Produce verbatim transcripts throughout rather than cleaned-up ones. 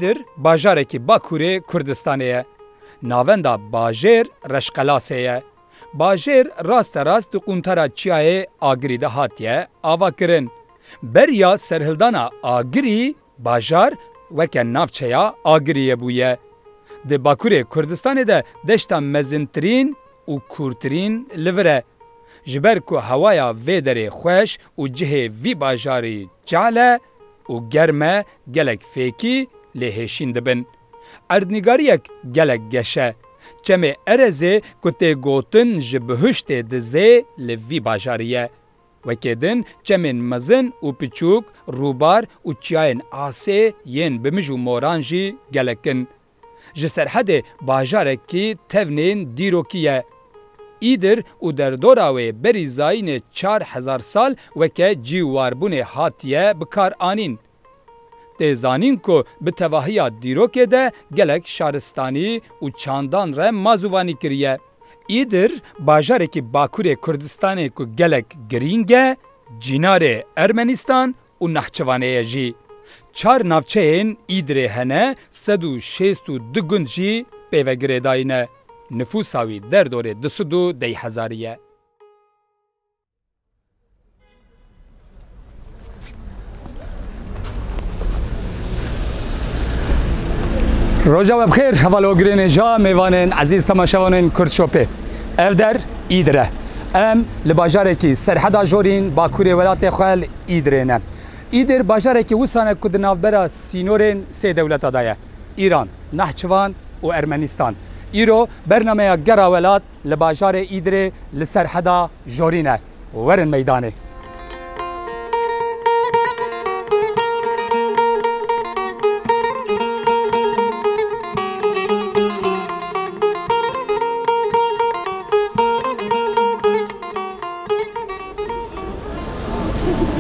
Îdir bajarekî Bakurê Kurdistanê ye. Navenda bajêr Reşqelasê ye. Bajêr rasterast di quntara çiyayê Agirî de hatiye avakirin. Beriya serhildana Agirî, bajar weke navçeya Agiriyê bûye. Di Bakurê Kurdistanê de deşta mezintirîn û kûrtirîn li vir e. Ji ber ku hewaya vê derê xweş û cihê vî bajarî çal e û germ e, gelek fêkî lê hêşîn dibin. Erdnîgariyek gelek geş e. Çemê Erezê ku tê gotin ji bihuştê dizê li vî bajarî ye. Wekê din çemên mezin û piçûk, rûbar û çiyayên asê yên bi mij û moran jî gelek in. Ji Serhedê bajarekî tevnên dîrokî ye. Îdir û derdora wê berî zayînê çar hezar sal weke cî warbûnê hatiye bi kar anîn. Tê zanîn ku bi tevahiya dîrokê de gelek şaristanî û çandan re mazûvanî kiriye. Îdir bajarekî Bakurê Kurdistanê ku gelek girîng e, cînarê Ermenistan û Nehçivanê ye jî. Çar navçeyên Îdirê hene, sed û şêst û du gund jî pê ve girêdayî ne. Nifûsa wî derdorê du sed û deh hezarî ye. Roja we bi xêr, hevalogirên hêja, mêvanên ezîz, temaşevanên Kurd Shopê. Ev der Îdir e. Em li bajarekî Serheda Jorîn, bakurê welatê xwe, li Îdirê ne. Îdir bajarekî wisa ne ku di navbera sînorên sê dewleta de ye, Îran, Nehçivan û Ermenistan. Îro bernameya Gera Welat li bajarê Îdirê li Serheda Jorîn e. Werin meydanê.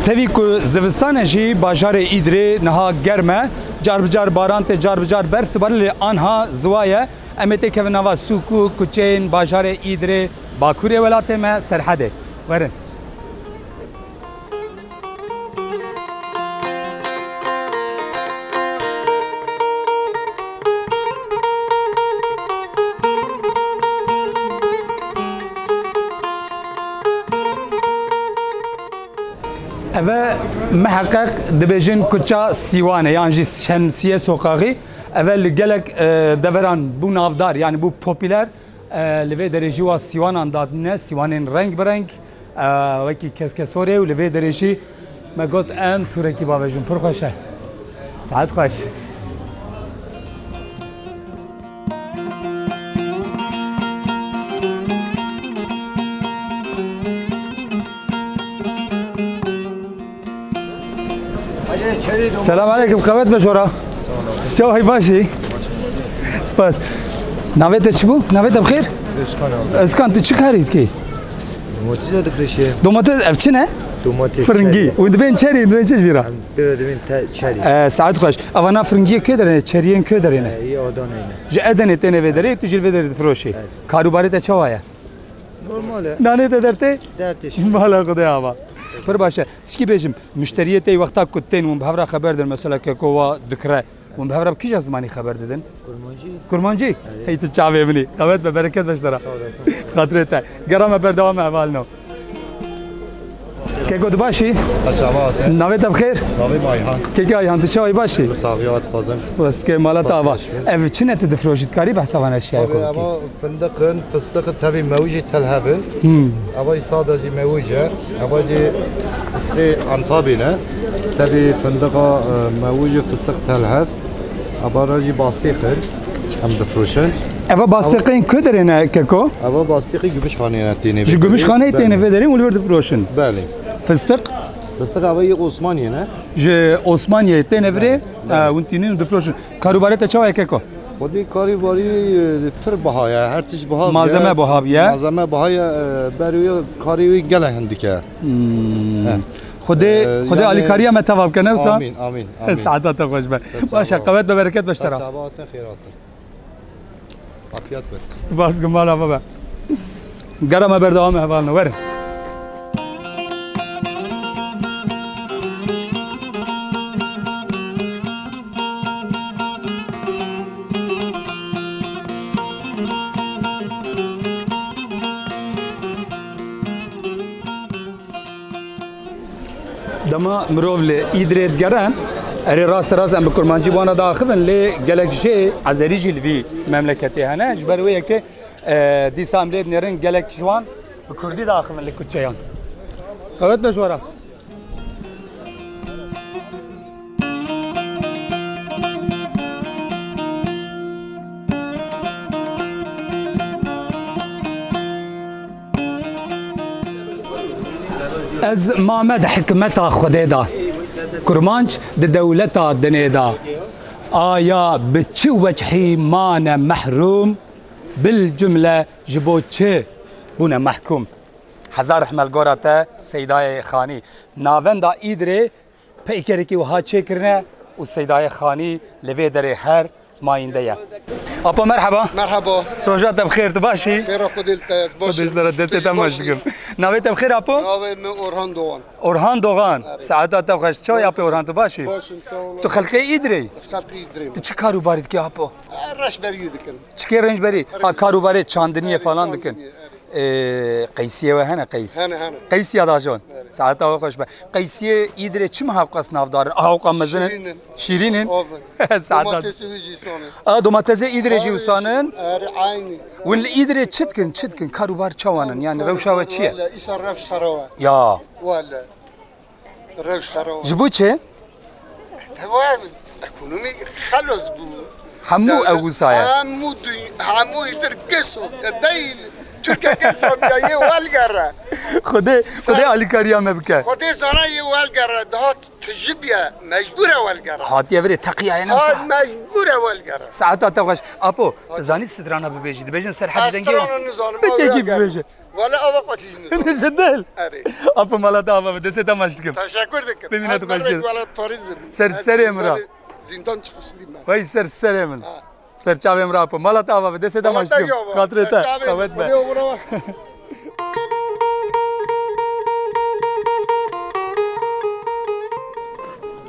Tevî ku zivistan e jî, bajarê Îdirê niha germ e. Car bi car baran tê, car bi car berf dibare, lê anha ziwa ye. Em ê têkevin nava sûk û kuçeyên bajarê Îdirê, bakurê welatê me Serhedê. Werin. Eve miheqeq dibêjin kuça Sîwanê, yan jî Şemsiye Sokaxî. Eve li gelek, e, deveran bû navdar, yanî bû popüler. E, li vê derê jî wa Sîwanan dadine, Sîwanên reng bi reng, e, wekî Keskesorê û li vê derê jî me got em tûrekî bavêjin. Pir xweş e. Saet xweş. Selam aleyküm, qewet be jora. Çawa, hey, baş î? Spas. Navê te çi bû? Navê te bi xêr? Özkan abi. Özkan, tu çi karî dikî? Domates difreşe. Domates, ev çi ne? Domates. Firingî. Çeri. Û dibên çerî, dibên çi ji vî re? Em pê dibên te-, çerî. E, saet xweş. Ava na firingiyê kê derê ne? Çeriyên kê derê ne? E, yê Adaneyê ne. Ji Edenê têne vê derê, tu jî li vê derê difiroşî. Evet. Karûbarê te çawa ye? Normal e. Nanê te dertê? Dertê şû. Mala Xwedê ava. Pir baş e. Tişkî bêjim, muşteriyê te wexta ku tên hûn bi hev re xeber din, mesela keko wa dikire, hûn bi hev re bi kîja zimanî xeber didin? Kurmancî. Kurmancî? Evet. Hey, tu çavê min î. Qewet be, bereket be ji te re. Sağ olasın. Xatirê te. Gera me berdewam e hevalino. Keko, tu baş î? Aşama ate. Navê te bi xêr? Navê me Ayhan. Keke Ayhan, tu çawa yî, baş î? Saxiya dixwazim. Spas ke mala te ava. Ev çi ne tu difroşî, dikarî behsa van eşyayê xwe bikî? Findiq in, fistix in, tevî mewij jî telhev in. Hmm. Eva jî sada jî mewij e. Eva jî fistê Antabî ne. Tevî findiqa, e, mewij û fistix telhev. Eva ra jî bastîq in. Em difroşin. Eva bastîqên ku derê ne keko? Eva bastîqî Gümüşhanê ne têne. Ji Gümüşhaneyê têne vê derê û li vir difroşin. Belê. Fistix? Fistix eva yê Osmaniyê ne. Ji Osmaniyê têne virê, belê, belê, e, hûn tînin û difroşin. Karûbarê te çawa ye keko? Xwedî karî barî, e, pir biha ye, her tişt biha bûye. Malzeme biha bûye. Malzeme biha ye, e, ber wê karê wê gelek hindik e. Hmm. He. Xwedê, e, Xwedê yanî alîkariya me teva bike, ne wisa? Amîn, amîn, amîn. Saeta te xweş be. Te çava. Baş e, qewet be, bereket be ji te re. Te çava hatin, xêr hatin. Afiyet be. Spas, gumala me be. Gera me berdewam e, hevalno, werin. Dema mirov li Îdirê digeren, erê rast rast em bi kurmancî wana diaxivin, lê gelek jê Ezerî jî li vî memleketê hene. Ji ber wê yekê, e, dîsa em lê dinêrin gelek ji wan bi kurdî diaxivin li kuçeyan. Qewet be ji we re. Ez mame di hikmeta Xwedê de, kurmanc di dewleta dinê de. Aya bi çi wechî mane mehrûm, bil cumle ji bo çi bûne mehkûm? Hezar rehme li gora te Seydayê Xanî. Navenda Îdirê peykerekî wiha çêkirine û Seydayê Xanî li vê derê her mayînde ye. Apo merheba. Merhaba. Roja te bi xêr, tu baş î? Xêra Xwedê li te, baş Xwedê ji te re, destê te maç dikim. Navê te bi xêr apo? Navê min Orhan Doğan. Orhan Doğan. Evet. Saeta te xweş. Çawa yî apo Orhan, tu baş î? Baş im, sağ ol. Tu xelkê Îdirê yî? Ez xelkê Îdirê me. Tu çi karûbarî dikî apo? E, reşberî dikim. Çi kê reşberî? Ha, karûbarê çandiniyê falan dikin. Çandiniyê, evet. Ee, qeysiyê we hene qeys? Hene, hene. Qeysiya dajon. Evet. Saeta we xweş be. Qeysiyê Îdirê çima hewqas navdar in? Hewqa mezin in? Şîrîn in. Şîrîn in? Ovin. Saeta. Domatesê wî jî wisa in. A, domatesê Îdirê jî wisa in? Erê, aynî. Win li Îdirê çi dikin, çi dikin? Karûbar çawan in? Yani rewşa we çi ye? Wele, îsa rewş xeraw e. Ya. Wele. Rewş xeraw e. Ji bo çi? Ekonomî xelos bû. Hemû ew wisa ye. Hemû dü-, hemû Îdir kes û değil. Tirke kes û ya yê welgere. Xwedê, Xwedê alîkariya me bike. Xwedê zana yê welgere. Daha tijî bîye, mecbûr e welgere. Hatiye virê teqiyaye ne wisa. Ha, mecbûr e welgere. Saeta te xweş. Apo, tu zanî strana bibêjî. Dibêjin Serhedî dengê wan. Ez strana nizanim. Biçekî bibêje. Wele ava qasî jî nizanim. Ji dil. Erê. Apo mala te ava be, destê te maç dikim. Teşekkür dikim. Bimîne tu xweş. Wele Parîs im. Ser serê min ra. Zindan çıkışlıyım ben. Vay ser serê min. Ha. Ser çavê min ra apo. Mala te ava be, destê te maç dikim. Xatirê te. Qewet be.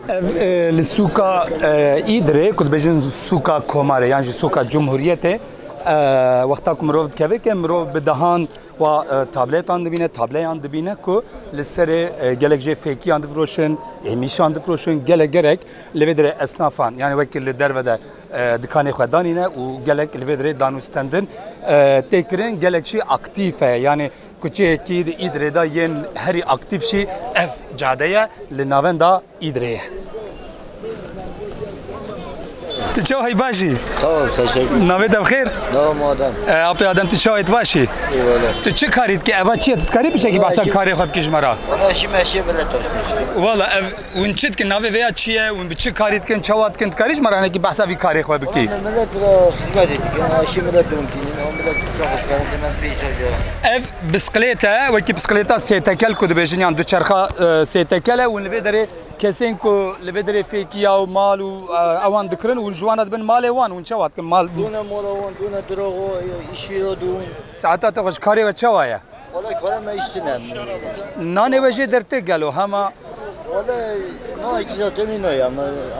Ev, e, li sûka, e, Îdirê, ku dibêjin sûka Komarê, yan jî sûka Cumhuriyetê, e, wexta ku mirov dikeve ke mirov bi dehan wa, e, tabletan dibîne, tableyan dibîne ku li serê, e, gelek jê fêkiyan difiroşin, êmîşan difiroşin, gelek gelek li vê derê esnafan, yani wekî li derve de, e, dikanê xwe danîne û gelek li vê derê danûstendin, e, tê kirin, gelek jî aktîf e, yani kuçeyekî di Îdirê de yên herî aktîf jî ev cade ye li navenda Îdirê ye. Tu çawa yî, baş î? Sağ ol, teşekkür. Navê te bi xêr? Navê Adem. E, apê Adem, tu çawa yî, tu baş î? Eyvallah. Tu çi karî dikî? Eva çi ye? Tu dikarî piçekî behsa karê xwe bikî ji me re? Valla şî meşê millet hoşmuş. Valla ev, hûn çi dikin? Navê vêya çi ye? Hûn bi çi karî dikin? Çawa dikin? Tu karî ji me re hinekî behsa vî karê xwe bikî? Valla millet re hizmet dikin. Şî millet dikin. O millet çok hoş. Ben de ben pis oluyor. Ev bisiklêt e, wekî bisiklêta sêtekel ku dibêjin, yan duçerxa, e, sêtekel e. Hûn li vê derê kesên ku li vê derê fêkiya û mal û, e, ewan dikirin û ji wan re dibin malê wan, hûn çawa dikin mal? Dûne mala wan, dûne dirago, îşî re dûn. Saeta te xweş, karê we çawa ye? Wala kara me îştine. Nanê we jê dertê gelo hema? Wala ma îkî zaten nayem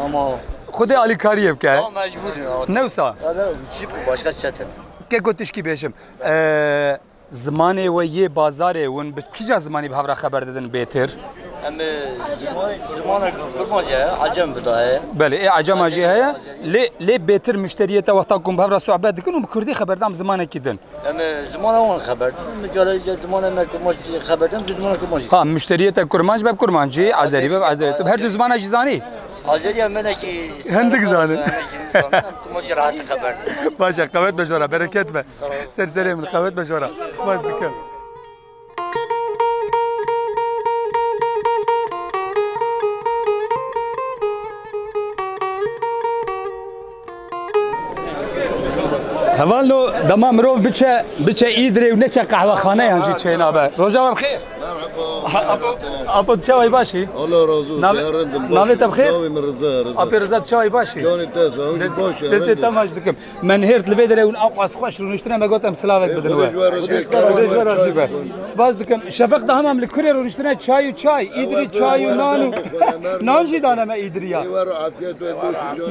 ama. Xwedê alîkariyê bike. Ama mecbur ya. Ne wisa? Wala çi başka çetin. Keko tişkî bêjim. E, Zimanê we yê bazarê, hûn bi kîja zimanî bi hev re xeber didin bêtir? Em, e, ziman-, zimana Kurmanc e, Ecem bi da ye. Belê, ê Ecema jî heye. Lê, lê bêtir muşteriyê te wexta ku hûn bi hev re sohbet dikin û bi kurdî xeber dan bi zimanekî din? Em, e, zimana wan xeber didin. Min cara îca zimana me Kurmanc xeber didin, bi zimana Kurmanc. Ha, muşteriyê te Kurmanc be bi Kurmancî, Azerî be bi Azerî. Tu bi her du zimana jî zanî? Azeriya me nekî. Hindik zanî. Kurmanc rahat xeber. Baş e, qewet be ji we re, bereket be. Ser serê min, qewet be ji we re. Spas dikim. Hevalno, dema mirov biçe, biçe Îdirê û neçe qehwexane yan jî çênabe. Roja we bi xêr. Merhaba. Ha, apo, apo, tu çawa yî, baş î? Allah razı olsun. Navê, navê te bi xêr? Navê min Rıza, Rıza. Apê Rıza, tu çawa yî, baş î? Canê te sağ ol, baş e. Destê te maç dikim. Me nihêrt li vê derê hûn ewqas xweş rûniştine, me got em silavek bidin we. Xwedê ji we razî be. Xwedê ji we razî be. Spas dikim. Şefeq de hemam li kurê rûniştine çay û çay, Îdirî çay û nan û nan jî dane me Îdiriya.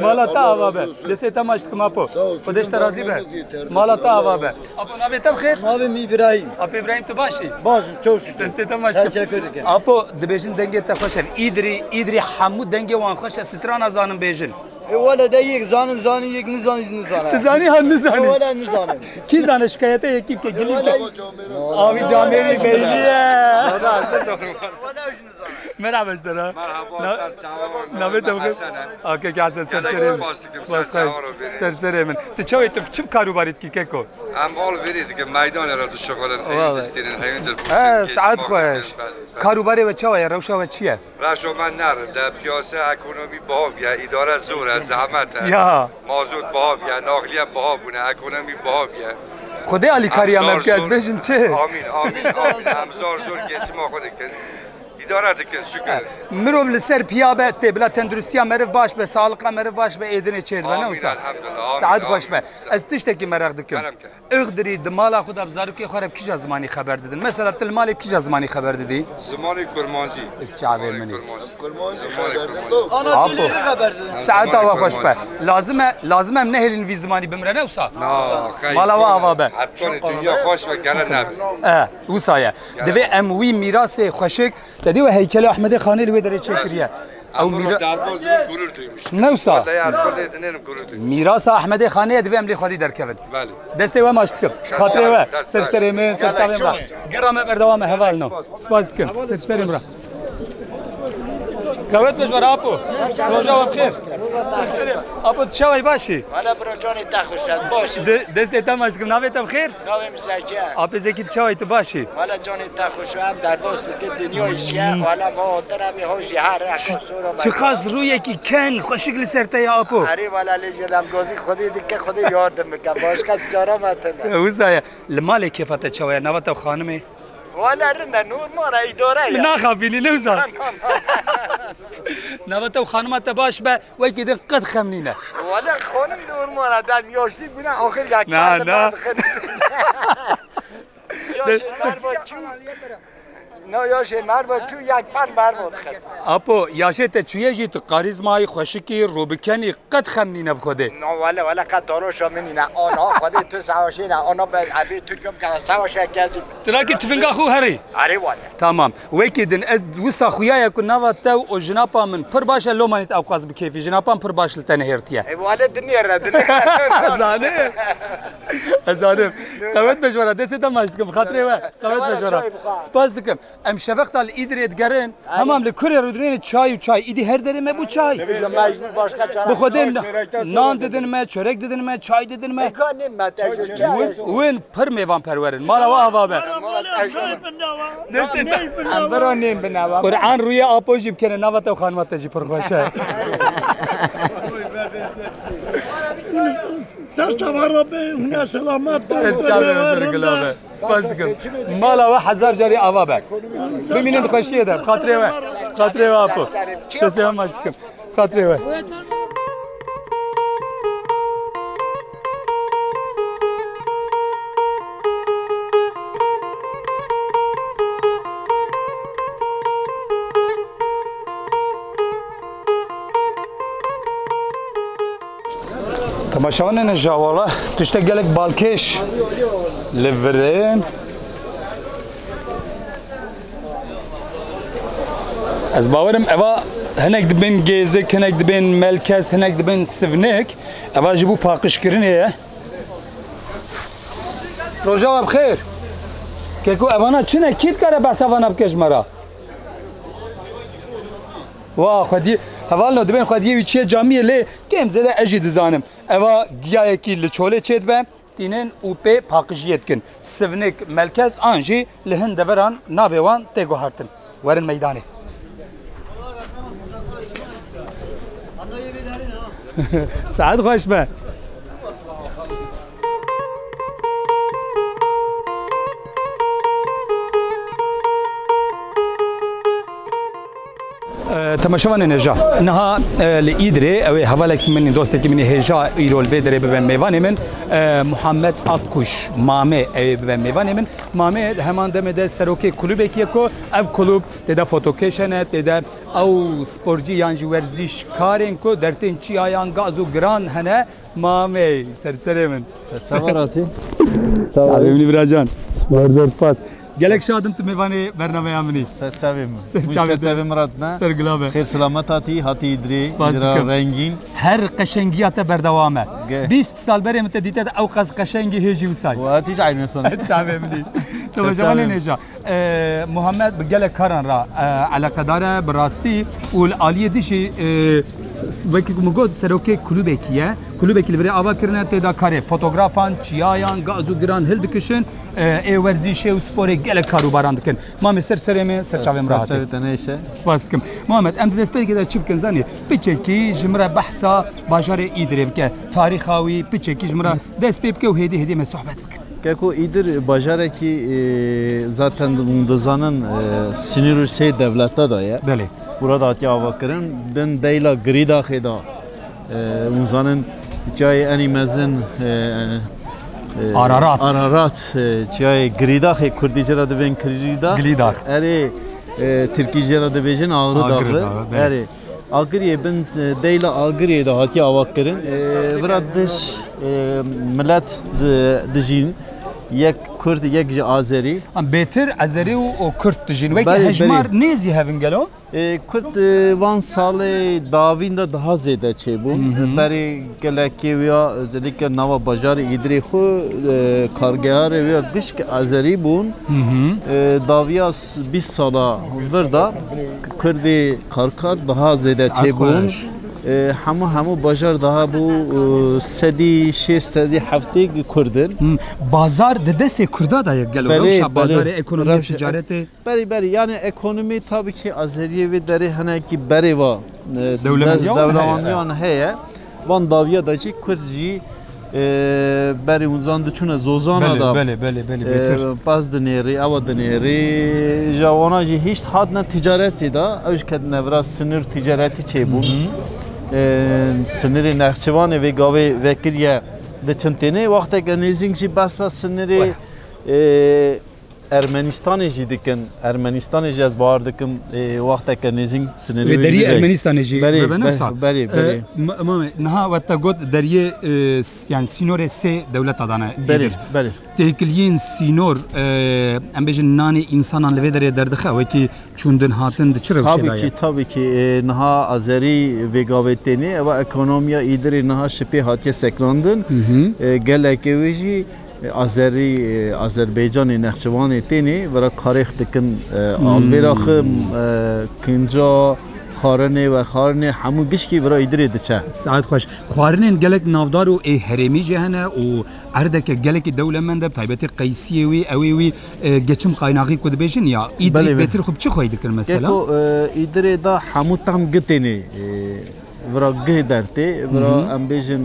Mala te ava be. Destê te maç dikim apo. Xwedê ji te razî be. Mala te ava be. Apo, navê te bi xêr? Navê min Îbrahîm. Apo Îbrahîm, tu baş î? Baş im, çok şükür. Destê te maç Teşekkür ederim. Apo, dibêjin dengê te xweş e. Îdrî, Îdrî hemû dengê wan xweş e. Strana zanin bêjin. E, wele de yek zanin, zanin, yek nizanin, nizanin. Tu zanî han nizanin? E, wele nizanin. Kî zane şikayete yekî bike, gilî bike. Avî camêrî beyliye. Merhaba ji te re. Merhaba, ser çava. Navê te bixêr? Ake Hesen, ser serê min. Spas dikim, ser çava re bêrî. Ser serê min. Tu çawa yî, tu çi karûbarî dikî keko? Em alverî dikin, meydanê re dişixulin, heyîn distînin, heyîn dilxweş. Saet xweş. Karûbarê we çawa ye? Rewşa we çi ye? Rewşa me ne rind e, piyase, ekonomî biha bûye, îdare zor e, zehmet e. Ya. Mazot biha bûye, naxliye biha bûne, ekonomî biha bûye. Xwedê alîkariya me bike, ez bêjim çi? Amîn, amîn, amîn. Em zor zor kesîma xwe dikin. Îdare dikin, şükür. Mirov li ser piya be, tê bila tenduristiya meriv baş be, saliqa meriv baş be, êdinê çêdibe, ne wisa? Amîn, elhamdulillah, amîn, amîn. Saet xweş be. Ez tiştekî meraq dikim. Kerem ke. Ixdirî di mala xwe de bi zarokê xwe re bi kîja zimanî xeber didin? Mesela tu li malê bi kîja zimanî xeber didî? Zimanê kurmancî. Çavê min ê. Kurmancî. Ana dilê xeber didin. Saeta we xweş be. Lazim e, lazim e em nehêlin vî zimanî bimre, ne wisa? Na, mala we ava be. Heta dinya xweş be, gere nebe. E, wisa ye. Divê em wî mîrasê xweşik, te dî we heykelê Ahmedê Xanê li wê derê çêkiriye. Ew mîra- derbas dibin, gurur duymuşum. Ne wisa? Vallahi ez xwedê dinêrim, gurur duymuşum. Mîrasa Ahmedê Xanê ye, divê em lê xwedî derkevin. Belê. Destê we maç dikim. Xatirê we, ser serê min, ser çavê min. Gera me berdewam e, hevalno. Spas dikim. Ser serê min. Qewet be ji we re apo. Roja we bi xêr. Ser serê. Apo, tu çawa yî, baş î? Wala bro, canê te xweş, ez baş im. De-, destê te maç dikim. Navê te bi xêr? Navê min Zeki ye. Apê Zekî, tu çawa yî, tu baş î? Wala canê te xweş, em derbas dikin, dinya îşe. Wala va hatira vê hojî her rehma sora me. Çiqas rûyekî ken, xweşik li ser te ye apo. Erê wala lê jê dem gazî Xwedê dike, Xwedê yardim bike. Başka çara me tune. Wisa ye. Li malê kêfa te çawa ye? Nava te û xanimê? Wala rind e, normal e, îdare ye. Min naxapînî, ne wisa? Na, na, na. Nava te û xanima te baş be, wekî din qet xem nîne. Wala xanim normal e, dem yaşlî bûne, axir ya Na, na. Yaşê merva çû. No, yaşê merva çû, yek pan merva dixin. Apo, yaşê te çûye jî tu karîzmayî, xweşikî, rûbikenî, qet xem nîne bi Xwedê. No, wele, wele, qet daroşa min nîne. Ana, Xwedê tu sewaşê ne. Ana, ben, ebê tu gum keve sewaşe kezî. Tirakî tifinga xwe herî. Erê wele. Tamam. Wekî din, ez wisa xuya ye ku nava te û jinapa min pir baş e, lomanît ewqas bi kêfî. Jinapan pir baş li te nihêrtiye. E, wele dinêre, dinêre. Ez zanim. Ez zanim. Qewet be ji we re, destê te maç dikim, bi xatirê we. Qewet be ji we re. Spas dikim. Em şevexta li Îdirê digerin. Hemam li kurê rûdinê çay û çay. Îdî her derê me bû çay. Bi Xwedê nan didin me, çörek didin me, çay didin me. Win, win pir mêvanperwer in. Mala we ava be. Destê te. Em bira nêm bi nava. Quran rûyê apo jî bikene, nava te û xanima te jî pir xweş e. Ser çava re be, hûn selamet be. Ser çavê me ser gila be. Spas dikim. Mala we hezar carî ava be. Bimînin di xweşiyê de. Xatirê we. Xatirê we apo. Destê we maç dikim. Xatirê we. Temaşevanên hêja, wala tiştek gelek balkêş li vir in. Ez bawerim eva hinek dibên gêzik, hinek dibên melkez, hinek dibên sivnik. Eva ji bo paqijkirinê ye. Roja we bi xêr. Keko, evana çi ne? Kî dikare behsa vana bike ji me re? Wa xwediyê, hevalno, dibên xwediyê wî çiye camiyê lê kêm zêde ez jî dizanim. Eva giyayekî li çolê çêdibe, tînin û pê paqijiyê dikin. Sivnik, melkez an jî li hin deveran navê wan tê guhertin. Werin meydanê. Saet xweş be. E, temaşevanên hêja. Niha, e, li Îdirê, ew ê hevalek min, dostekî min ê hêja îro li vê derê bibe mêvanê min. E, Muhammed Akkuş, Mame, ew ê bibe mêvanê min. Mame di heman demê de serokê kulübekî ye ku ev kulüb tê de fotokêş hene, tê de ew sporcî yan jî werzîşkarên ku dertên çiyayan gaz û giran hene. Mamê, ser serê min. Ser çava ratî. Çavê min î biracan. Zor zor spas. Gelek şadim tu mêvanê bernameya min î. Serçavê min. Serçavê Wî te. Serçavê min re tine. Ser gula be. Xêr selamet hatî, hatî Îdirê. Spas Îdira dikim. Rengîn. Her qeşengiya te berdewam e. Ge- Bîst sal berê min te dîte de ew qas qeşengî hê jî wisa. Û hatî ji eynê sonê. Çavê min î. Tu Serçavê bajaranê min. nêja. Ee, Muhammed bi gelek karan re, e, eleqedar e, bi rastî û li aliyê dî jî, e, wekî ku min got, serokê kulûbekî ye. Kulûbekî li virê ava kirine, tê de karê fotografan, çiyayan, gaz û giran hildikişin, e, ê werzîşê û sporê gelek karûbaran dikin. Mamê ser serê min, ser çavê min re hatî. Serçavê te neyşe. Spas dikim. Muhammed, em di destpêkê de çi bikin zanî? Piçekî ji min re behsa bajarê Îdirê bike. Tarîxa wî, piçekî ji min re dest pê bike û hêdî hêdî me sohbet bikin. Keko Îdir bajarekî, e, zaten hûn dizanin, e, sinîrû sê dewlete de ye. Belê. Bura da hatiye avakirin. Bin deyla Girîdaxê da, e, hûn zanin çiyayê enî mezin, e, e, Ararat. Ararat, e, çiyayê Girîdaxê, Kurdî jê re dibên Girîdax. Girîdax. Erê, e, Tirkî jê re dibêjin Ağrı Ağrı Dağı. Dağı, belê. Erê. Agiriyê bin, e, deyla Agiriyê de hatiye avakirin. E, vira dij, e, milet di-, dijîn. Yek Kurd, yek jî Azerî. Em bêtir Azerî û, û Kurd dijîn. Wekî Belê, hejmar belê. nêzî hevin gelo? E, Kurd, e, van salê davîn de daha zêde çêbûn. Hı hı. Berê gelekê wîya, özellikle nava bajarê Îdirê xwe, e, kargeharê wîya gişk Azerî bûn. Hı hı. E, daviya s-, bîst sala vir de Kurdê karkar daha zêde Saet çêbûn. xweş. E, hemû, hemû bajar daha bû, e, sedî şêst, sedî heftê Kurd in. Hı. Bazar di destê Kurda de ye gelo. Belê, Rewşa belê. bazarê, ekonomiya, Rewşa ticaretê. Berî, berî. Yani ekonomi tabii ki Azeriyê vê derê hinekî berê va, e, Dewlemendiyan dewlemendiyan heye. heye. Van dawiya da jî Kurd jî, e, berî hûn zan diçûne Zozana Belê, da, belê, belê, belê, e, bêtir. pez dinêrî, ewa dinêrî. Ja wana jî hîç hatine ticaretî da. Ew jî ketine vira sinir ticaretî çêbûn. Hı hı. E, sinirê Nexçivanê vê gavê vekiriye diçin tênê. Wexteke nêzîng jî behsa sinirê, Weh. e, Ermenistanê jî dikin. Ermenistanê jî ez bawer dikim, ê, wexteke nêzîng sinirê Wê wê deriyê jî be. Ermenistanê jî Belê, bebe, ne be-, wisa? belê, E, belê. ma-, ma-, niha we te got deriyê, e, s-, yani sînorê sê dewleta dane Belê, Îdir. belê. Têkiliyên sînor, e, em bêjin nanê însanan li vê derê derdixe, wekî çûndin hatin di çi rewşê Tabii de ki, ye? tabii ki, e, niha Azerî vê gavê tênê, eva ekonomiya Îdirê niha şipê hatiye sekrandin. Hı hı. E, gelekê wê jî Azerî, Azerbaycanê, Nexçivanê tênê, vera karêx dikin, e, Hmm. albêra xwe, e, kinca, xwarinê, vexwarinê, hemû gişkî vera Îdirê diçe. Saet xweş. Xwarinên gelek navdar û ê herêmî jî hene û erdeke gelekî dewlemend e, bi taybetî qeysiyê wî, ew ê wî, e, geçim kaynağı ku dibêjin ya, Îdirî Belê, belê. bêtir xwe bi çi xwey dikir mesela? Keko, e, Îdirê da hemû tam gitênê, e, Vira gih dertê, vira Hı hı. em bêjin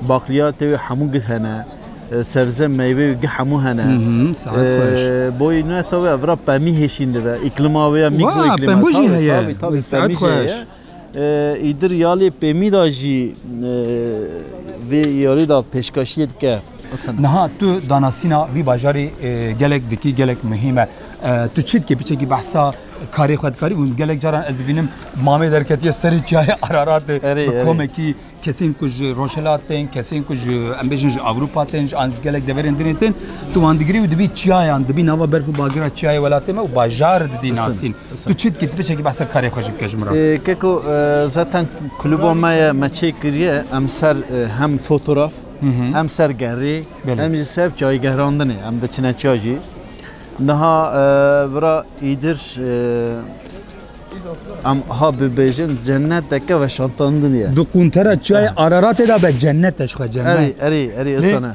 bakliyatê wê hemû gih hene. E, sebze meyvê wê gih hemû hene. Hı hı, saet E, xweş. boyî neta wê vira pemî hêşîn dibe. Îklima wê ya Wa, mikro îklima. pembû jî Tabii, heye. tabii, tabii, Saet pemî jî xweş. heye. E, Îdir yalê pemî da jî, e, vê yalê da pêşkaşiyê dike. Niha tu danasîna vî bajarî, e, gelek dikî, gelek muhîm e. E, tu çi dikî, piçekî behsa karê xwe dikarî? Û gelek caran ez dibînim mamê derketiye serê çiyayê Araratê Erê, bi erê. komekî kesên ku ji Rojhilat tên, kesên ku ji, em bêjin, ji Ewropa tên, ji an ji gelek deverên dinê tên. Tu wan digirî û dibî çiyayan, dibî nava berf û bagira çiyayê welatê me û bajar didî Bisin, nasîn. bisin. Tu çi dikî, tu piçekî behsa karê xwe jî bike ji min re? E, Keko, e, zaten kluba me ye, me çêkiriye, em ser, e, hem fotograf, Hı hı. hem ser gerê, Belê. hem jî ser çaygehrandinê, em diçine çiya jî. Niha, e, vira Îdir, e, em ha bibêjin cenneteke veşartandinê ye. Di quntera çiyayê Araratê de be cennet e ji xwe cennet. Erê, erê, erê, Lê- isane.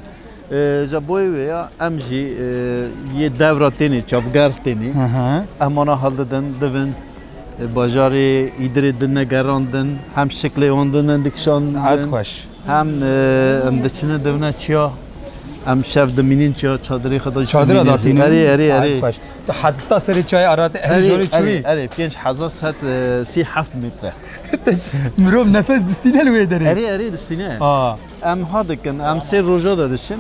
E, ja boyê wê ya, em jî, e, yê devra tênê, çavger tênê. Hı hı. Em wana hildidin, divin, e, bajarê Îdirê dine gerandin, hem şiklê wan dine dikişandin. Saet xweş. Hem, e, em diçine devne çiya, em şev dimînin çiya, çadirê xwe da Çadira dimînin. datînin. Erê, erê, Saet erê. xweş. Tu heta serê çayê Araratê, erê Erê, jorê çûyî. erê, erê, pênc hezar sed, e, sî heft metre. Mirov nefes distîne li wê derê. Erê, erê, distîne. Aa. Em ha dikin, em sê roja de diçin.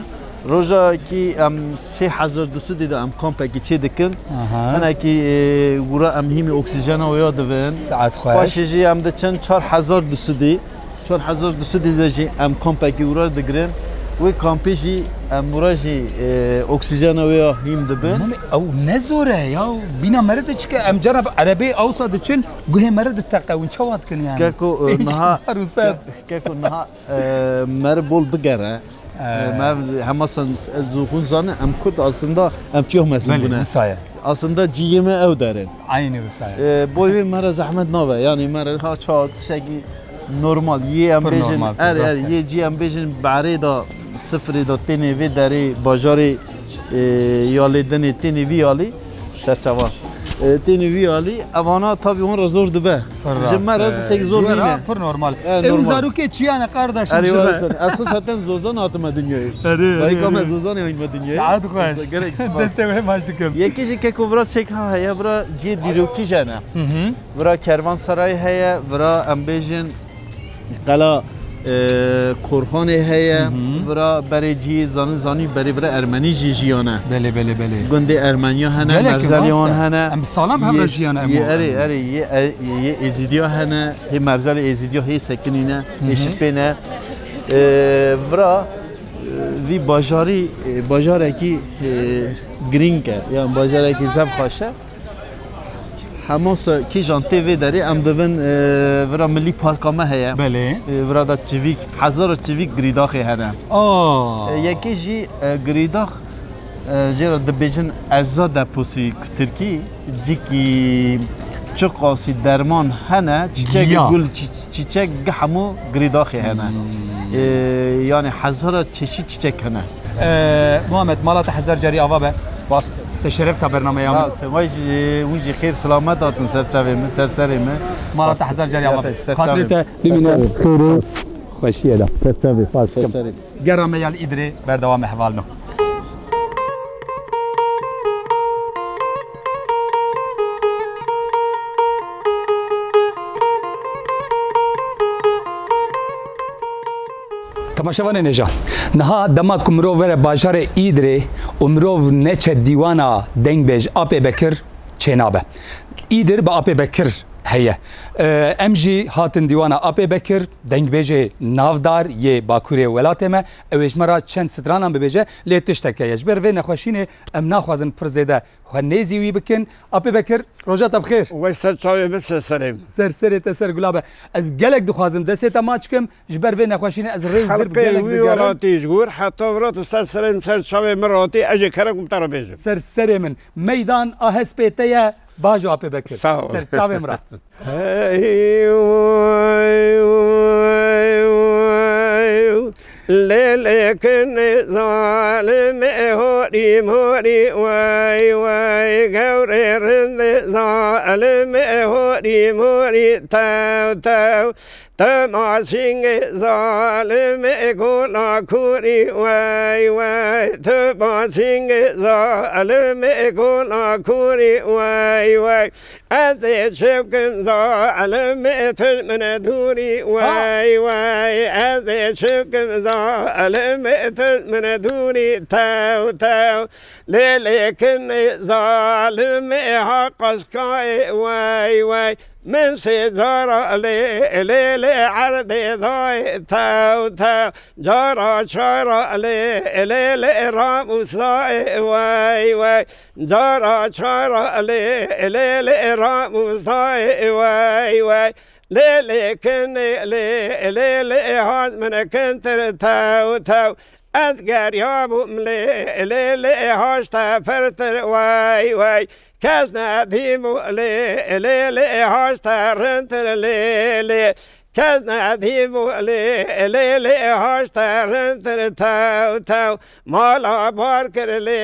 Rojekî em sê hezar du sedî de em kampekî çê dikin. Aha. Hinekî, e, gura em hîmî oksîjena wê ya divin. Saet xweş. Paşê jî em diçin çar hezar du sedî. Çar hezar du sedî de jî em kampekî wira digirin. Wê kampê jî em wira jî, e, oksîjena wê ya hîn dibin. Mamê, ew ne zor e ya. Bîna meriv diçike, em cara bi erebeyê awsa diçin, guhê meriv diteqewin. Çawa dikin yani? Keko, e, niha, Hezar û sed. Keko, niha, e, meriv bol bigere. E, me hema sen, ez zûxûn zanin, em Kurd aslında em çiyo mesul Belê, bûne. Wisa ye. Aslında ciyê me ew derin. Aynı wisa ye. E, boy wê me re zehmet nabe. Yani me re ha ça tiştekî normal. Yê em Pir bêjin, normal, er, er, rast e. Yê cî em bêjin berê da sifirê da tênê vê derê bajarê, e, yalê dinê tênê vî yalî serçava. E, tênê vî yalî evana tabi wan re zor dibe. Pir Ji rast me re e. tiştek zor Ji we nîne. re pir normal. E, Ew normal. zarokê çiyane kardeşim Erê ji we re. sen. Ez xwe zaten zozan hatime dinyayê. Erê, erê, Dayika me erê. zozanê hatime dinyayê. Saet xweş. Gerek spas. Destê we maç dikim. Yekê jî keko vira çek ha heye, vira ciyê dîrokî jene. Hı hı. Vira kervansaray heye, vira em bêjin qela, e, Korxanê heye, Hı hı. vira berê cî zanî zanî berê vira Ermenî jî jiyane. Belê, belê, belê. Gundê Ermeniya hene, Gelek merzelê rast wan e. hene. Em salam hevre Yê, jiyane em yê wan. erê, erê, yê, e, yê Êzîdiya hene, hê merzelê Êzîdiya hê sekinîne, Hı hê hı. şipê ne. E, vira, e, vî bajarî, e, bajarekî, e, girîng e, yan bajarekî zef xweş e. Hema se kîjan tê vê derê em dibin, e, vira Milî Parka me heye. Belê. E, vira da çivîk, hezara çivîk girîdaxê hene. Aa. E, yekê jî, e, girîdax, e, jê re dibêjin eza deposî ku tirkî, cikî çiqasî derman hene, çiçek, Giya. gul, çi-, çiçek gi hemû girîdaxê hene. Hmm. E, yani hezara çeşît çiçek hene. Ee, Muhammed, mala te hezar carî ava be. Spas. Te şeref ta bernameya min. Ha, se vay jî, wî jî xêr selamet hatin ser çavê min, ser serê min. Mala te Spas. hezar carî ava be. Ser Xatirê çavê te min. bimîne xêr û xweşiyê de. Ser çavê, spas. Ser serê. Gera me ya li Îdirê berdewam e hevalno. Temaşevanên hêja, niha dema ku mirov were bajarê Îdirê û mirov neçe dîwana dengbêj Apê Bekir çênabe. Îdir bi Apê Bekir heye. Ee, em jî hatin dîwana Apê Bekir, dengbêjê navdar yê Bakurê welatê me. Ew ê ji me re çend stranan bibêje, lê tiştek heye. Ji ber vê nexweşînê em naxwazin pir zêde xwe nêzî wî bikin. Apê Bekir, roja te bi xêr. Wey ser çavê min, ser serê min. Ser serê te, ser gula be. Ez gelek dixwazim destê te maç kim, ji ber vê nexweşînê ez rê û dir bi Xelkê gelek wî digere. welatî ji wir heta virat ser serê min, ser çavê min ratî, ez jê kerem te re bêjim. Ser serê min. Meydan a hespê te ye, bajo Apê Bekir. Sağ ol. Ser çavê min re. Hey, vay, vay, vay. Lê lê kinê zalimê horî morî, way way, gewrê rindê zalimê horî morî, tew tew. Tu masîngê zalimê gola kurî, way way, tu masîngê zalimê gola kurî, way way. Ez ê çi bikim zalimê, tu ji min dûrî, wey, wey. Ez ê çi bikim zalimê, tu ji min dûrî, tew, tew. Lê lê kinê zalimê ha qaskayê, wey, wey. Min sê cara lê, lê, lê erdê dayê, tew, tew. Cara çara lê, lê, lê ramûsayê, wey, wey. Cara çara lê, lê, lê ramûsayê, wey, wey. Lê, lê kinê lê, lê, lê hac min kintir, tew, tew. Ez geriyabûm lê, lê, lê hac te pirtir, wey, wey. Kes nedîbû lê, lê, lê hac te rintir, lê, lê. Kes nedîbû lê, lê, lê hac te rintir, tew, tew. Mala bar kir lê,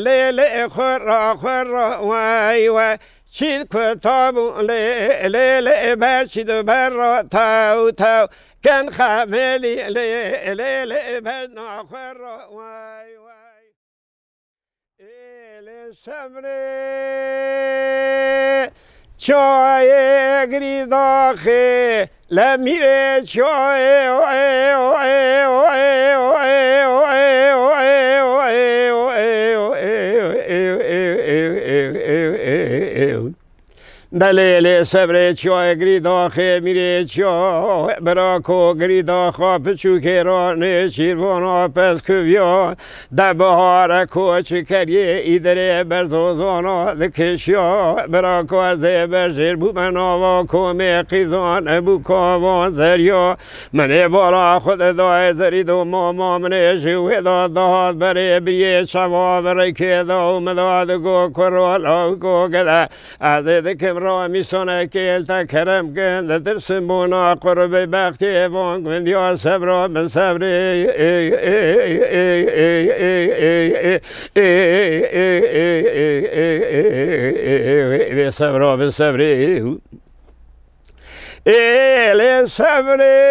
lê, lê xurra, xurra, wey, wey. Çîl kutabû lê, lê, lê ber çî du berra, tew, tew. Ken xemelî lê, lê, lê ber naxurra, wey, wey. Ê lê semrê çayê girîdaxê, lemîrê çayê, Delê lê sebrê çiyayê girî daxê mîrê çiya, bira ko girî daxa piçûkê ra nêçîrvana pez kuviya. De bihare ko çikeriyê îderê berzozana dikişiya, bira ko ez ê berjêr bûme nava komê qîzan bû kavan zeriya. Min ê bala xwe de dayê zerî do mama min ê ji wê de dihat berê biriyê çava virikê de û min da digo kuro lawiko gede. Ez ê dikim ramîsanekê li te kerem kin, ditirsim bona qurbê bextê van gundiya sebra min sebrê. Vê sebra min sebrê. Ê lê sebrê.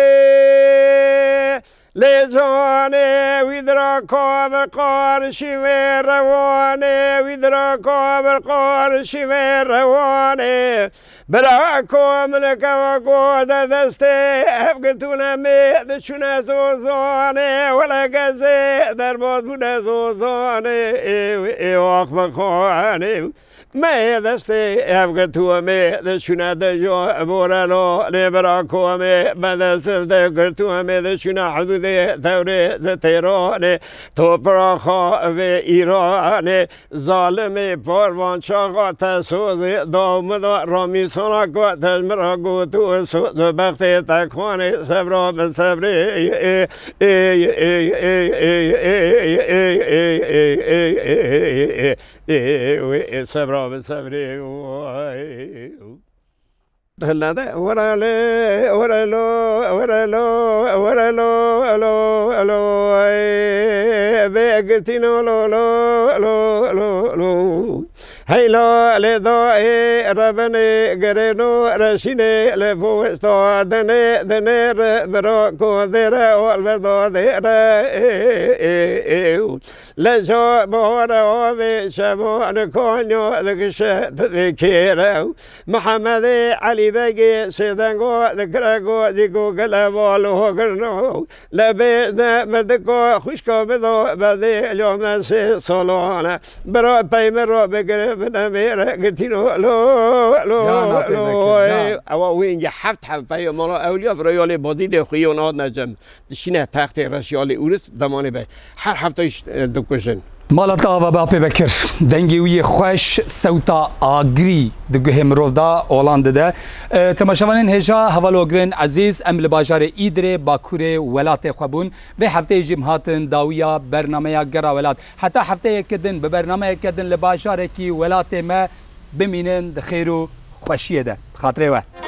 Lê canê wî dira ka bir qarşî vê rewanê, wî dira ka bir qarşî vê rewanê. Bira ko min keva ko de destê, ev girtûne mê diçûne zozanê, wele gezê derbaz bûne zozanê, ê, ê, ê, ax bixanê. Me yê destê ev girtû me diçûne dejo borelo, lê bira komê me dest ev de girtû me diçûne hudûdê tewrê zi têranê, topraxa vê Îranê, zalimê parvan çaxa te sozê daw min da ramîsana ka te ji min ra got û soz û bextê te xanê sevra min sevrê. Ê, wê, ê, sebra bi sebrê, oy. Hilede, were lê, were lo, were lo, were lo, lo, lo, ê, bê girtîno lo, lo, lo, lo, lo. Heyla lê da ê, rebenê, gerêno, reşînê, lê poşta, denê, denê, re, bira, ko, dêre, ol, verda, dêre, ê, ê, ê, ê. Leja bahare avê şevan Konya dikişe dikêre. Mihemedê Elî Begê sêdengo dikire go dîgo gele val hogirno. Lebê ne mirdiko xwişka bido bedê lome sê solane. Bira peyme ro bigire bine mêre girtîno lo, lo, Cana lo. Peyme kir, can. Ewa wê ince heft heft peyo mala ewliya bira yolê bazî lê xuyon ad necem. Dişîne textê reşî alê Ûris demanê be. Her hefte jî, e, dikujin. Mala te ava be Apê Bekir. Dengê wî yê xweş, sewta agirî di guhê mirov de olan dide. E, temaşevanên hêja, hevalogirên ezîz, em li bajarê Îdirê, Bakurê welatê xwe bûn. Vê hefteyê jî em hatin dawiya bernameya Gera Welat. Heta hefteyeke din bi bernameyeke din li bajarekî welatê me bimînin di xêr û xweşiyê de. Bi xatirê we.